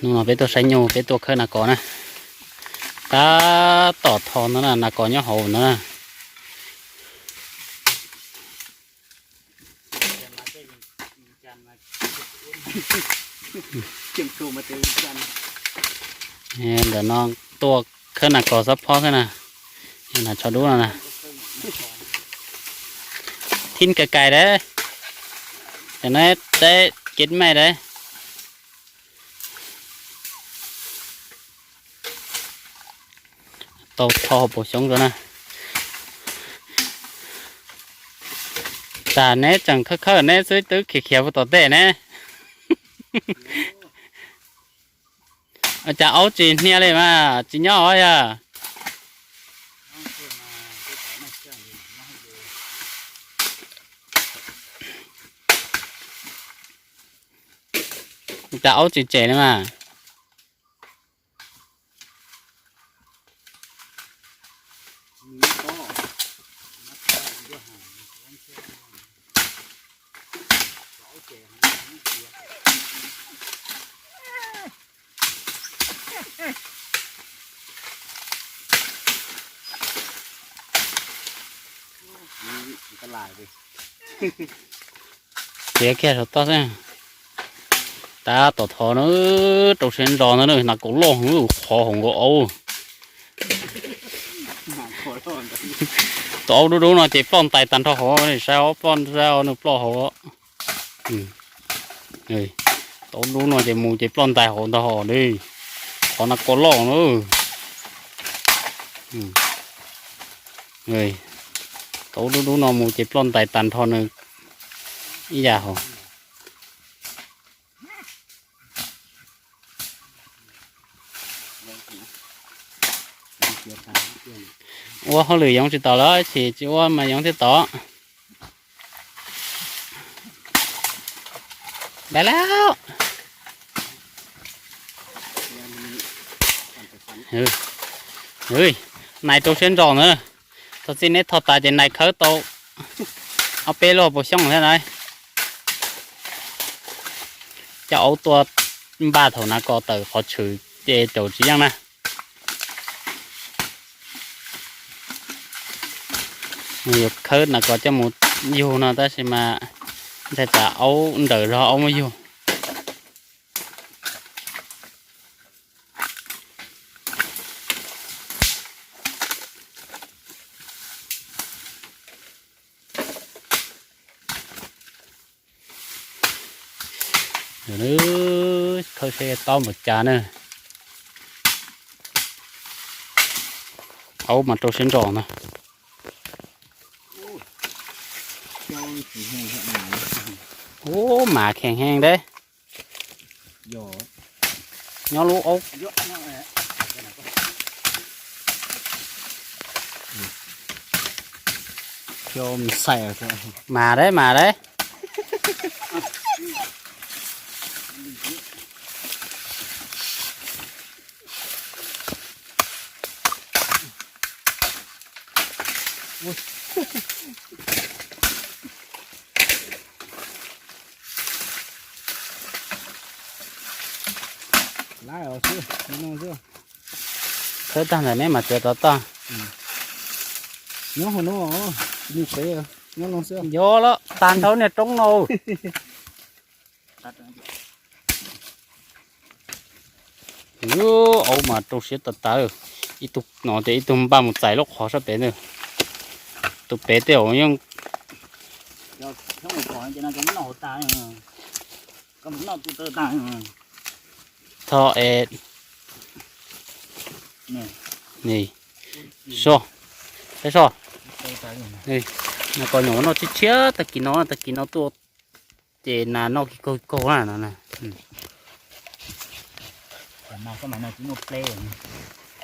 Hnub no peb tuaj saib nyuj, peb tuaj khawb nas kos na. Tab tom tho ntawd na, nas kos nyob hauv ntawd na. Ntawm no tuaj khawb nas kos xob phob xwb na. Nas tsho dub no na. Thib kais kais dab, cov no teb kev maj dab. Tau tho hauv paus xyoob rau na. Tas neb tseem khawb khawb neb xwb twb khiav khiav puag tom tej ne. Cas aub tsis hnia li mas tsis nyob os yog. Cas aub tsis tsem li mas. Txiav kiag saum toj xwb. Tab tom thov na, rau siab ntso ntag na, nas kaus loj qhov hauv nkaus aub. Tus aub dub dub no ces ploj ntais tag nrho hauv, saib aub ploj, saib nws ploj hauv. Tus aub dub no ces mus ces ploj ntais hauv ntag hos li. Qhov nas kaus loj na. Tus aub dub dub no mus ces ploj ntais tag nrho nws ib yam hauv. Ua hauj lwm yoov tsis tau lawm, tab sis tsis ua mas yoov thiaj tau. Dai lauj. Nais rau siab ntso na. Thaum txij neb tho tas ces nais khawb tau ob peb lub paus xyoob thiab na. Coj aub tua npaj thaum nas kos tawm qhov tshwm ces caum tsis yeej na. Nws yuav khawb nas kos coj mus yug no tab sis mas ntshai tsam aub nrawm zog aub muab yug. Khawb seb tob npaum cas na. Aub mas rau siab ntso na. Ub, mas kheev heev deb. Nyob lub aub. Mas deb, mas deb. Khawb tag ntawm neb mas txiav tov toj. Nyob hauv no, nws pem nyob no xwb. Yog los tag nrho niag roob no. Aub mas rau siab tas tas. Ib tug no ces ib tug npaj mus txais lub qhov sab pem ntag. Tus pem tej zaum yeej tho es, ni, so, saib so. Nas kos nyuam no tshiab tshiab, tag kis no, tag kis no tuaj ces nas noj kiag kaug kaug na no.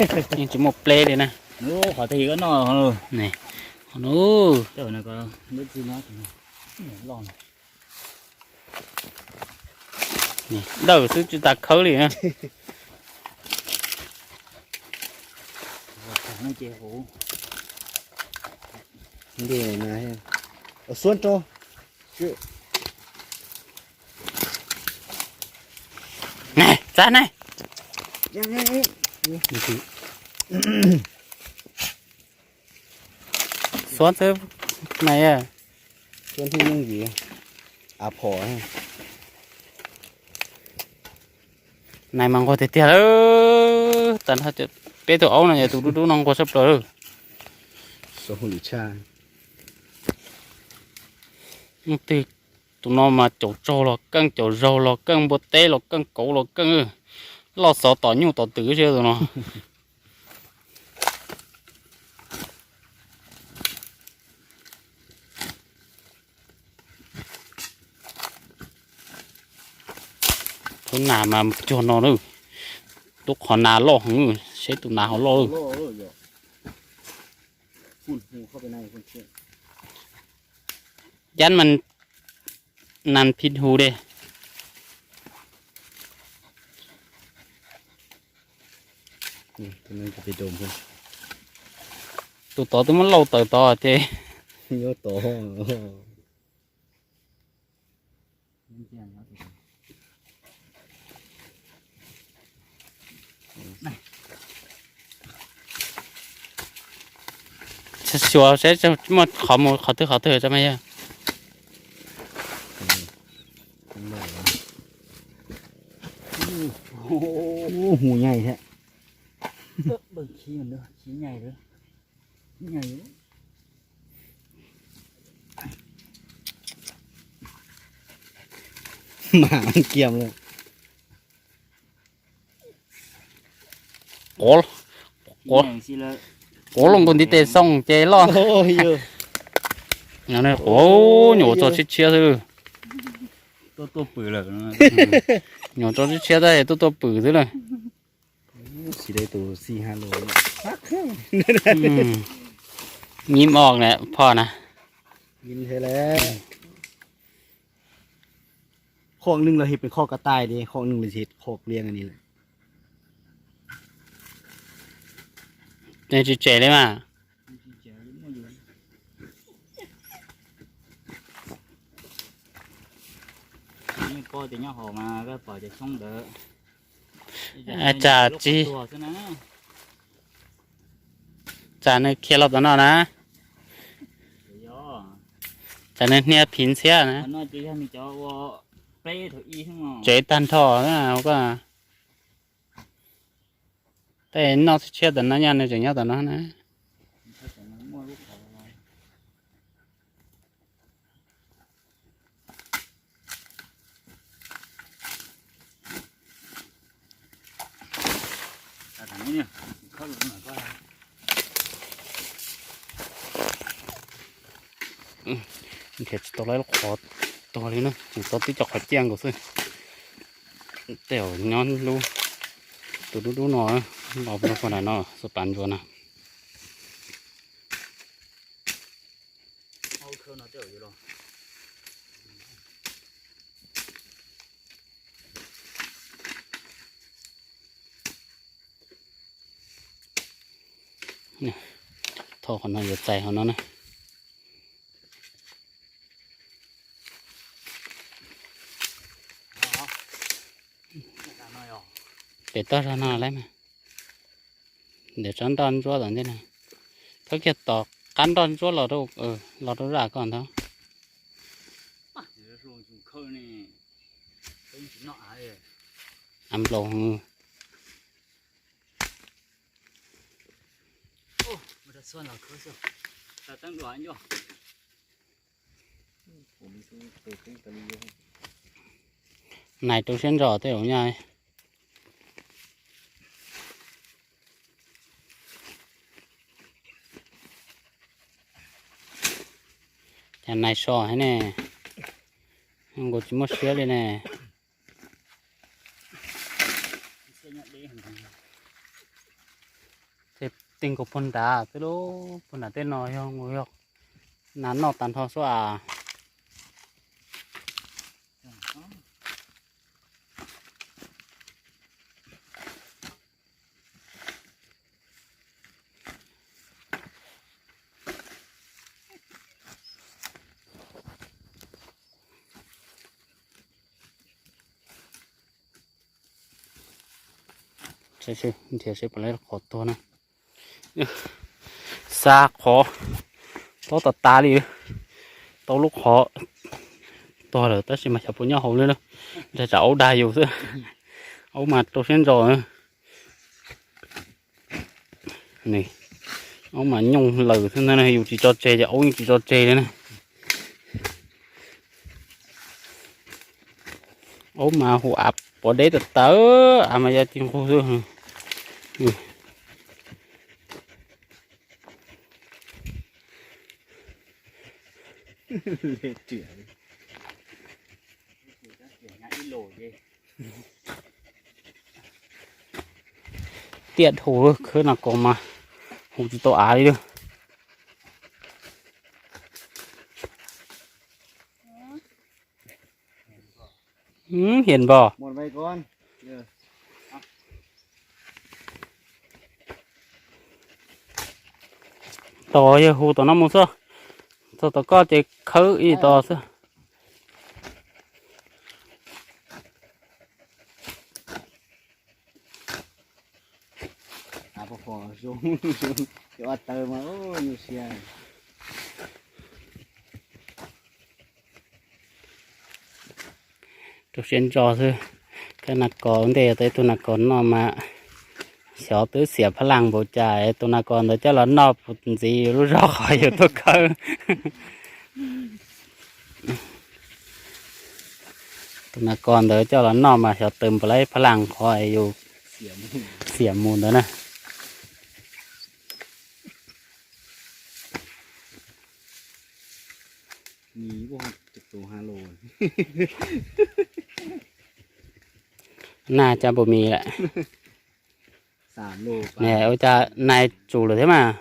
Yeej tsis muaj pleb li na. Qhov twg noj, dawj xwb tsis tas khawb li na. Xuab rau. Txav ne. Xuab xwb, nais, xuab hnub nyooj yim, av phom. Nais mas nquag tiag tiag lawm, tas peb tug aub no yog tus dub dub no nquag tshaj plaws lawm. Twg tus no mas caum tsaug los keej, caum zaug los keej, npua teb los keej, kauv los keej, loj xov tom nyuj tom twm ib tus no. Tus nas mas cuag no lawm, tub qhov nas loj heev, seb tus nas ho loj lawm. Yab mas nas phim hu de. Tus tod twb muab lauj tawm tod ces. Xyuas seb muaj qhov mus qhov twg qhov twg tso mas yog. Hu nyaim thiab. Mas kiag lawm. Quav, quav, quav loo nkaus ntiv tes xoo ces loj. Quav nyuam tso tshiab tshiab xwb. Nyuam tso tshiab tshiab tab tuaj tuaj pwm xwb na. Nyim os na phoj na. Khoj neeg los his pes khoj ka tais li, khoj neeg los his khoj pliag ni lawm. Tsis tsem li mas. Tsam tsis, tsam nws khiav los tom no na. Tsam nws hnia phiv ntxhiab na. Tsev tag nrho na. Tej noj tshiab tom no nyaj nws tseem nyob tom no na. Nrhiav tsis tau lawv lub qhov tuag li na, tseem tau tib co qhov ciaj nkaus xwb. Tej zaum nyob lub, tus dub dub no los rau puag nram no, xub pav ntsuas na. Thauj qhov no yuav txais qhov no na. Pem toj zog no lawm mas. Ntawm tsob nroj ntsuab tom ntej no. Thawb kiag tom qab nroj ntsuab los rau, los rau zaj ko ntag. Av nplaum. Nais rau siab ntso tej zaum nyaj. Cas nais so thiab ne, nkaus tsis muaj siab li ne. Tej nkaus puag nrad xwb lauj, puag nrad tej no yog nkaus yog nas noj tag nrho xwb as. Nrhiav seb puas laib qhov tuag na. Xa qhov tob tas tas li, tau lub qhov tuag lawm tab sis mas xyov puas nyob hauv li na. Ntshe tsam aub dag yus xwb. Aub mas rau siab ntso. Aub mas nyooj laws xwb ntag, yus tsis tso tseg ces aub yeej tsis tso tseg li na. Aub mas hu av pov deb tawv tawv, av mas yog ci nqug xwb. Tiaj dhau, khawb no ko mas hu tsis tau av li lawm. Hiam npog. Tos yawg hu tom no mus xwb, txog tom koj ces khawb ib tos xwb. Rau siab ntso xwb. Khawb nas kos ua ntej yog tau ib tug nas kos noj mas xyov twb xiam phab laj npaum cas, tus nas kos ntawd coj los noj puv ntxiv lub zog qhov yus tuaj khawb. Tus nas kos ntawd coj los noj mas xyov tawm npaum li phab laj qhov yus xiam mus ntawd na. Nag cov npua mis lawm. Ua cas nais tsum lawm thiab mas.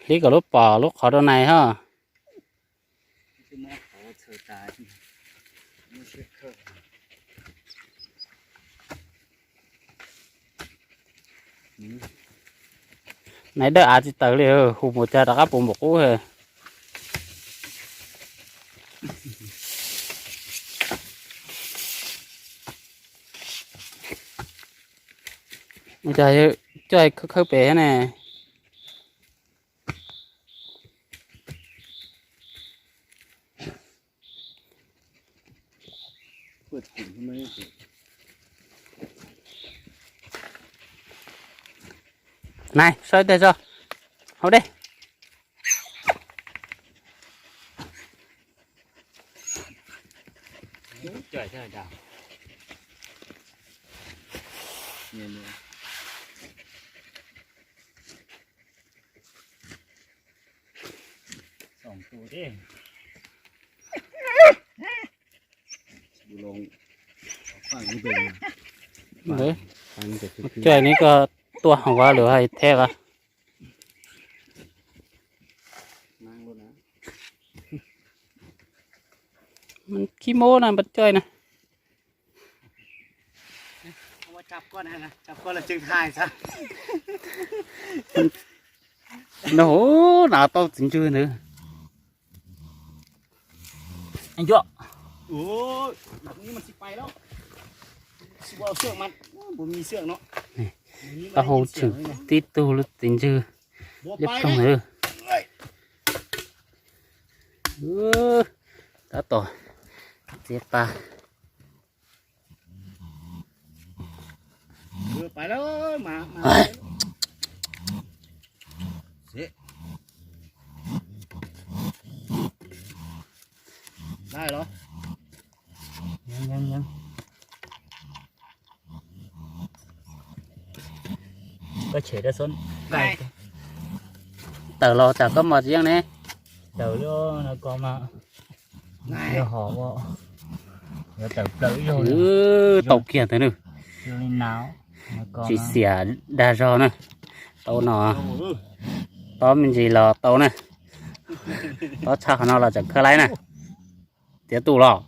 Hlib kom lub pom lub qhov rau nais ho. Nais dawb av tsis tawm li, hu mus cas rov qab puv npaum qub. Ua cas coj khawb khawb pem thiab ne. Nais, sawv ib teg tso, hauv dej. Coj neb ko tuaj hauv lawm hais thiab as. Khib mob na npaj coj na. No, na tau txiv ntswg ntawd. Tau hau tshwm tib tug lub txiv ntswg liab ploog ntawd. Tab tom txiav tas. Koj tshem rau xwb. Tawm los tsam koj mos tsis yeej ne. Tawm li no ko mas yog hom ua, yuav tawm plaws ib zaug. Tau kiag ntawd nws. Tsis xiam dag zog na. Tau no, tob me ntsis los tau na. Tob tshaj qhov no los tseem khawb laib na. Tiav tus los.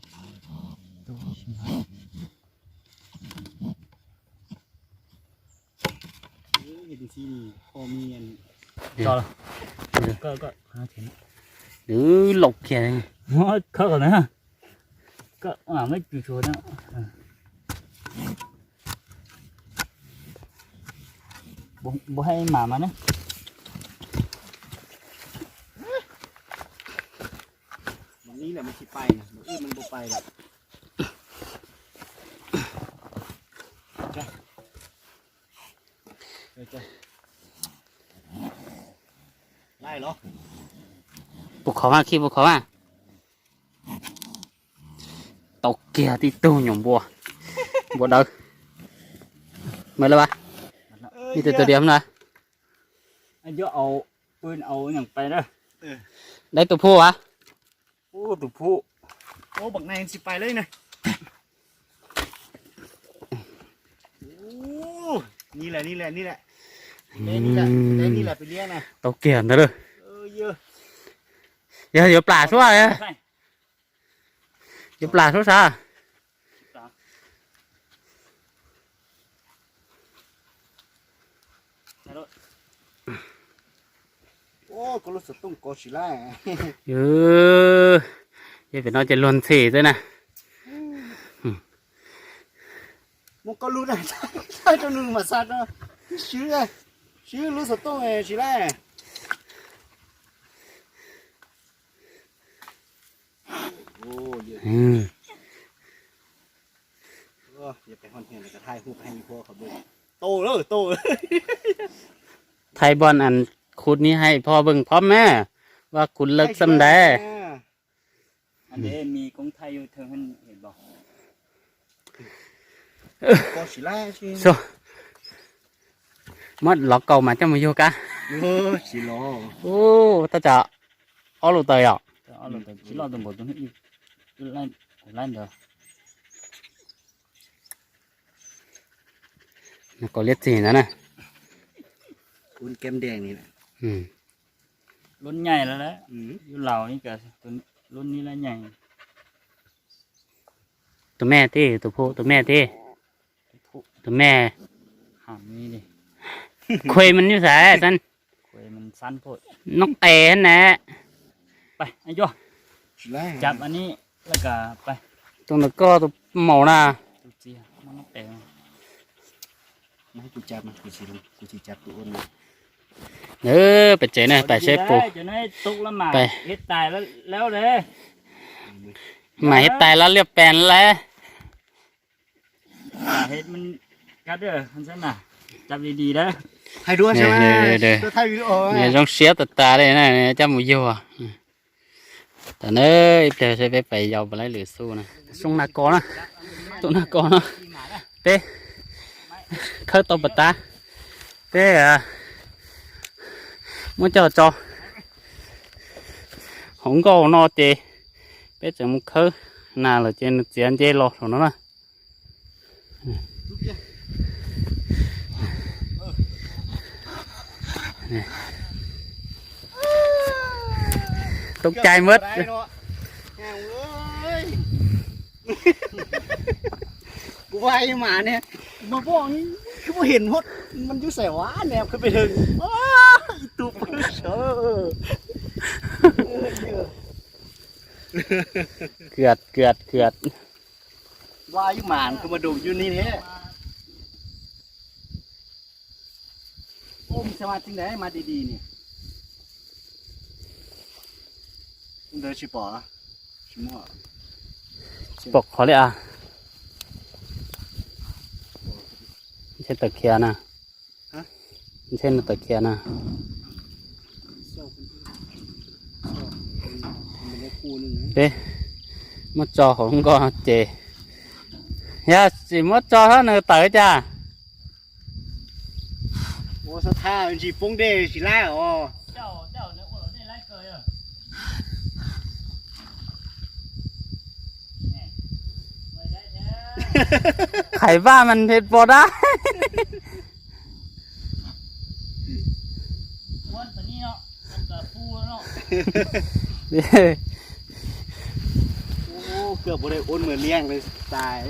Nws laus kiag. Khawb qhov na. Koj lam muab cus tshuav na. Npua hais mas mas ne. Ib lawm mas tsis pais, ib mas npua pais lawm. Puas khov mas, khi puas khov mas. Tau kiag tib tug nyuam npua, npua dawb. Maj lawm as, ib tug tawg diam na. Dawb tus phuj as. Tus phuj. Tau kiag ntawd lawm. Yog yuav plam suab, yuav plam suab sav. Yog pem no ces luag ntxhi xwb na. Muab koj lub na, thaij rau nws mas xa rau. Swb, swb lub xov tooj tsis laij. Thaij npoj as, khuv ni hais phob npawg phob mas, vaj khuv lawm xam ntawd. Muab lov kaus mas coj mus yug kab. Tab tom ob lus taws yom. Kaus liab txig ntawd na. Lub nyaij lawm, yus laus ib kas, lub nib lab nyaij. Tus me tib, tus phuj tus me tib, tus me. Khuj mas nyuj xav, noj qes na. Tus ntawd koj tus maum na. Pem tsev na, pais saib pus. Mas hiv tais lab liaj pes lawm. Zoo siab tas tas li na, coj mus yug. Tam na ib pliag saib peb pais yau puas laib lwm xu na. Xoo na ko na, tus na ko na, peb khawb tau pas tas, peb muab coj tso hauv nkauj no ces peb tseem mus khawb nas lawm ces nws txiav nce los saum no na. Tau cai mab. Kuv ua ib mas ne, mas poj, kuv ua heev hod, mas yus xav ua ne, kuv pem heev, ib tug pw sawv. Kawg kawg kawg. Ua ib mas kuv mas dum yus ni ne. Ua mas tsis mas tsis ne, mas di di ne. Ntawd tsis pom, tsis muaj. Tsis pom qhov li as. Ntshe tawm khiav na. Ntshe nws tawm khiav na. Peb muab tso hauv nkoj ces, yog tsis muab tso nws tawm cas. Ua xav tha ntsis poob dej tsis laib os. Khais vaj mas phem pom dab. Kawg puas dai ua mws liaj li tas,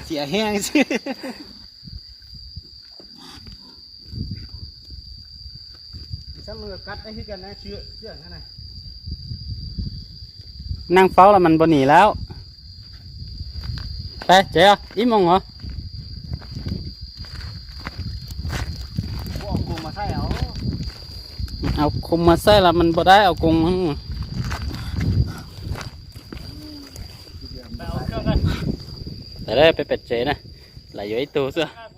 txias heej xwb. Naj faub los mas npau nim lawm. Peb tsev ib moos os. Au, không mà xay là mình vào đây, au, cùng. Peb pem tsev na, lam yuav ib tug xwb.